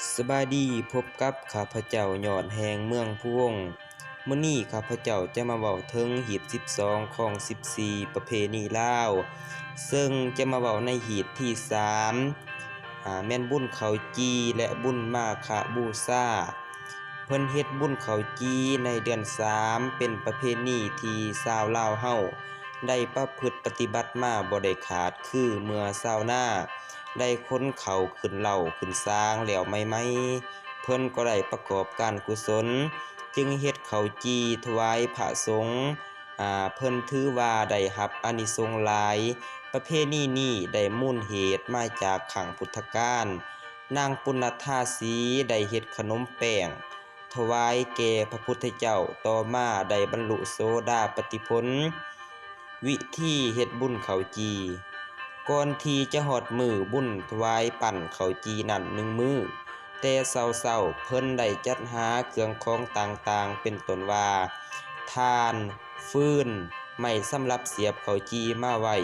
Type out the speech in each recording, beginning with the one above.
ສະບາຍດີ, ພົບກັບຂ້າພະເຈົ້າ ຍອດແຫ່ງເມືອງພູວົງ. ມື້ນີ້ຂ້າພະເຈົ້າຈະມາເວົ້າເຖິງຮີດສິບສອງ ຄອງສິບສີ່ ປະເພນີລາວ, ເຊິ່ງຈະມາເວົ້າໃນຮີດທີສາມ ອາ ແມ່ນບຸນເຂົ້າຈີ່ ແລະ ບຸນມາຄະບູຊາ. ເພິ່ນເຮັດບຸນເຂົ້າຈີ່ໃນເດືອນສາມ ເປັນປະເພນີທີ່ຊາວລາວເຮົາໄດ້ປະພຶດປະຕິບັດມາບໍ່ໄດ້ຂາດ, ຄືເມື່ອຊາວນາໄດ້ຂົນເຂົ້າຂຶ້ນເລົ້າຂຶ້ນສາງແລ້ວໃໝ່ໆ, ເພິ່ນກໍໄດ້ປະກອບການກຸສົນ, ຈຶ່ງເຮັດເຂົ້າຈີ່ຖວາຍພະສົງ. ອາ ເພິ່ນຖືວ່າໄດ້ຮັບອານິສົງຫຼາຍ. ປະເພນີນີ້ໄດ້ມູນເຫດມາຈາກຄັ້ງພຸດທະການ. ນາງປຸນນະທາສີໄດ້ເຮັດຂະໜົມແປ້ງຖວາຍແກ່ພະພຸດທະເຈົ້າ, ຕໍ່ມາໄດ້ບັນລຸໂສດາປັດຕິຜົນ. ວິທີເຮັດບຸນເຂົ້າຈີ່. ກ່ອນທີ່ຈະຮອດມື້ບຸນຖວາຍປັ້ນເຂົ້າຈີ່ນັ້ນໜຶ່ງມື້, ແຕ່ເຊົ້າໆ ເພິ່ນໄດ້ຈັດຫາເຄື່ອງຂອງຕ່າງໆ ເປັນຕົ້ນວ່າ ຖ່ານ, ຟືນ, ໄມ້ສຳລັບສຽບເຂົ້າຈີ່ມາໄວ້,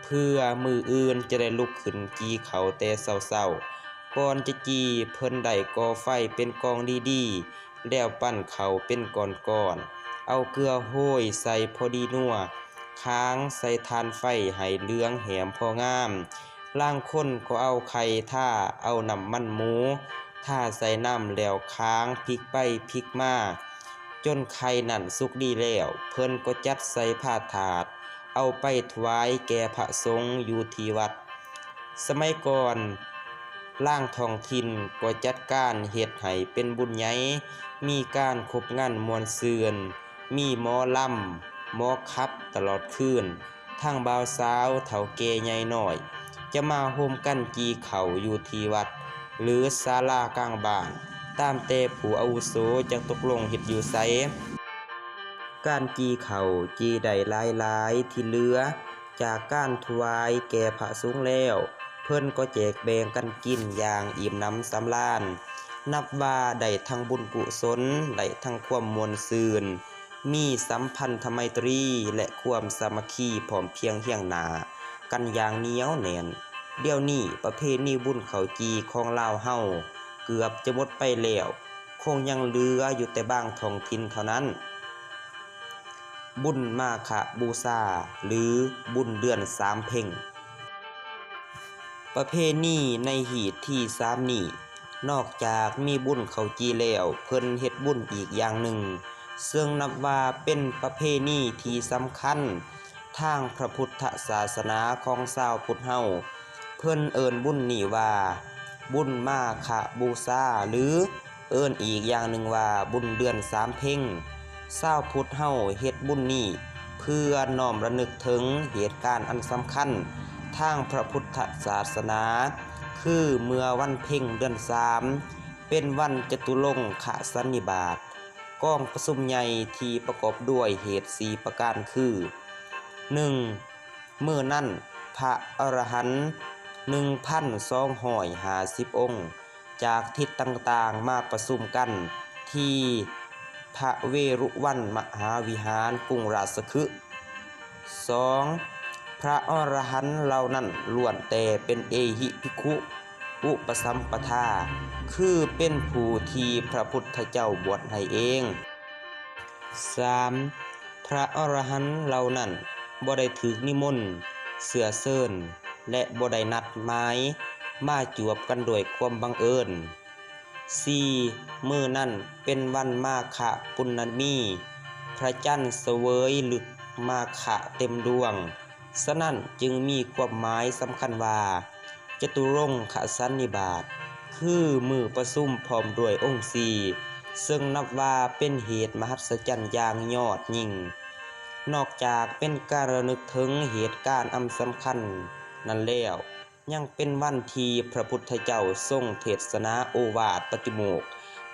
ເພື່ອມື້ອື່ນຈະໄດ້ລຸກຂຶ້ນຈີ່ເຂົ້າແຕ່ເຊົ້າໆ. ກ່ອນຈະຈີ່, ເພິ່ນໄດ້ກໍ່ໄຟເປັນກອງດີໆ ແລ້ວປັ້ນເຂົ້າເປັນກ້ອນໆ, ເອົາເກືອໂຮຍໃສ່ພໍດີນົວ, ຄາງໃສ່ຖ່ານໄຟໃຫ້ເຫຼືອງແຫມພໍງາມ. ລາງຄົນກໍເອົາໄຂ່ທາ, ເອົານ້ຳມັນໝູທາໃສ່ນຳ ແລ້ວຄາງພິກໄປພິກມາ ຈົນໄຂ່ນັ້ນສຸກດີແລ້ວ, ເພິ່ນກໍຈັດໃສ່ພາທາດ ເອົາໄປຖວາຍແກ່ພະສົງຢູ່ທີ່ວັດ. ສະໄໝກ່ອນ ລາງທ້ອງຖິ່ນກໍຈັດການເຮັດໃຫ້ເປັນບຸນໃຫຍ່, ມີການຄົບງັນມ່ວນຊື່ນ, ມີໝໍລຳ, ໝໍຂັບຕະຫຼອດຄືນ, ທັງບ່າວສາວ, ເຖົ້າແກ່ໃຫຍ່ນ້ອຍ ຈະມາໂຮມກັນຈີ່ເຂົ້າຢູ່ທີ່ວັດ ຫຼື ສາລາກາງບ້ານ, ຕາມແຕ່ຜູ້ອາວຸໂສຈະຕົກລົງເຮັດຢູ່ໃສ. ການຈີ່ເຂົ້າ, ຈີ່ໄດ້ຫຼາຍໆທີ່ເຫຼືອຈາກການຖວາຍແກ່ພະສົງແລ້ວ, ເພິ່ນກໍແຈກແບ່ງກັນກິນຢ່າງອີ່ມໜຳສຳລານ. ນັບວ່າໄດ້ທັງບຸນກຸສົນ, ໄດ້ທັງຄວາມມ່ວນຊື່ນ, ມີສຳພັນທະໄມຕຣີ ແລະ ຄວາມສາມັກຄີພ້ອມພຽງຮຽງໜ້າກັນຢ່າງໜຽວແໜ້ນ. ດຽວນີ້ປະເພນີບຸນເຂົ້າຈີ່ຂອງລາວເຮົາເກືອບຈະໝົດໄປແລ້ວ, ຄົງຍັງເຫຼືອຢູ່ແຕ່ບາງທ້ອງຖິ່ນເທົ່ານັ້ນ. ບຸນມາຄະບູຊາ ຫຼື ບຸນເດືອນສາມເພັງ. ປະເພນີໃນຮີດທີສາມນີ້ ນອກຈາກມີບຸນເຂົ້າຈີ່ແລ້ວ, ເພິ່ນເຮັດບຸນອີກຢ່າງໜຶ່ງ ເຊິ່ງນັບວ່າເປັນປະເພນີທີ່ສຳຄັນທາງພະພຸດທະສາສະໜາຂອງຊາວພຸດເຮົາ. ເພິ່ນເອີ້ນບຸນນີ້ວ່າ ບຸນມາຄະບູຊາ ຫຼື ເອີ້ນອີກຢ່າງໜຶ່ງວ່າ ບຸນເດືອນສາມເພັງ. ຊາວພຸດເຮົາເຮັດບຸນນີ້ເພື່ອນ້ອມລະນຶກເຖິງເຫດການອັນສຳຄັນທາງພະພຸດທະສາສະໜາ, ຄືເມື່ອວັນເພັງເດືອນສາມ ເປັນວັນຈະຕຸລົງຄະສັນນິບາດ. ກອງປະຊຸມໃຫຍ່ທີ່ປະກອບດ້ວຍເຫດສີ່ປະການຄື ໜຶ່ງ ມື້ນັ້ນພະອະລະຫັນໜຶ່ງພັນສອງຮ້ອຍຫ້າສິບອົງ ຈາກທິດຕ່າງໆມາປະຊຸມກັນທີ່ພະເວລຸວັນມະຫາວິຫານກຸງລາຊະຄຶ. ສອງ ພະອະລະຫັນເຫຼົ່ານັ້ນລ້ວນແຕ່ເປັນເອຫິພິກຂຸ ອຸປະສຳປະທາ ຄືເປັນຜູ້ທີ່ພະພຸດທະເຈົ້າບວດໃຫ້ເອງ. ສາມ ພະອະລະຫັນເຫຼົ່ານັ້ນບໍ່ໄດ້ຖືກນິມົນ, ເຊື້ອເຊີນ ແລະ ບໍ່ໄດ້ນັດໝາຍມາຈວບກັນດ້ວຍຄວາມບັງເອີນ. ສີ່ ມື້ນັ້ນເປັນວັນມາຄະປຸນນະມີ, ພະຈັນສະເຫວີຍລຶກມາຄະເຕັມດວງ, ສະນັ້ນຈຶ່ງມີຄວາມໝາຍສຳຄັນວ່າ ຈະຕຸລົງຄະສັນນິບາດ ຄືມື້ປະຊຸມພ້ອມດ້ວຍອົງສີ່ ເຊິ່ງນັບວ່າເປັນເຫດມະຫັດສະຈັນຢ່າງຍອດຍິ່ງ. ນອກຈາກເປັນການລະນຶກເຖິງເຫດການອັນສຳຄັນນັ້ນແລ້ວ, ຍັງເປັນວັນທີ່ພະພຸດທະເຈົ້າຊົງເທດສະໜາໂອວາດປະຕິໂມກ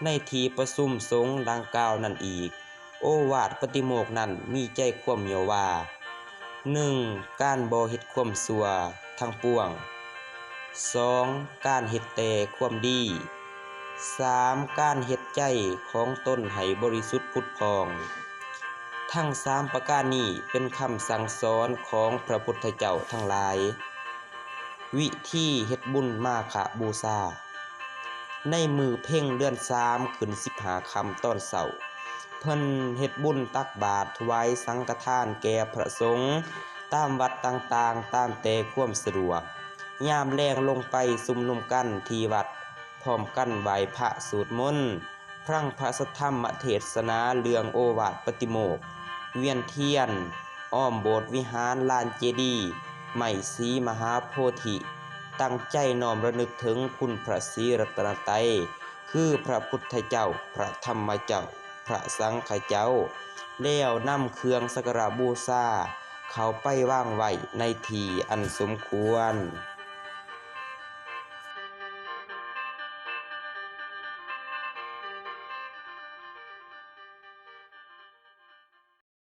ໃນທີ່ປະຊຸມສົງດັ່ງກ່າວນັ້ນອີກ. ໂອວາດປະຕິໂມກນັ້ນມີໃຈຄວາມຫຍໍ້ວ່າ ໜຶ່ງ ການບໍ່ເຮັດຄວາມຊົ່ວທັງປວງ, ສອງ ການເຮັດແຕ່ຄວາມດີ, ສາມ ການເຮັດໃຈຂອງຕົນໃຫ້ບໍລິສຸດຜຸດຜ່ອງ. ທັງສາມປະການນີ້ເປັນຄຳສັ່ງສອນຂອງພະພຸດທະເຈົ້າທັງຫຼາຍ. ວິທີເຮັດບຸນມາຄະບູຊາ. ໃນມື້ເພັງເດືອນສາມ ຂຶ້ນສິບຫ້າຄ່ຳຕອນເຊົ້າ ເພິ່ນເຮັດບຸນຕັກບາດຖວາຍສັງຄະທານແກ່ພະສົງຕາມວັດຕ່າງໆ ຕາມແຕ່ຄວາມສະດວກ. ຍາມແລງລົງໄປຊຸມນຸມກັນທີ່ວັດ ພ້ອມກັນໄຫວ້ພະ ສວດມົນ ຟັງພະສັດທຳມະເທດສະໜາເລື່ອງໂອວາດປະຕິໂມກ ວຽນທຽນອ້ອມໂບດວິຫານ ລານເຈດີ ໄມ້ສີມະຫາໂພທິ ຕັ້ງໃຈນ້ອມລະນຶກເຖິງຄຸນພະສີລັດຕະນະໄຕ ຄືພະພຸດທະເຈົ້າ, ພະທຳມະເຈົ້າ, ພະສັງຄະເຈົ້າ ແລ້ວນຳເຄື່ອງສັກກາລະບູຊາເຂົ້າໄປວາງໄວ້ໃນທີ່ອັນສົມຄວນ.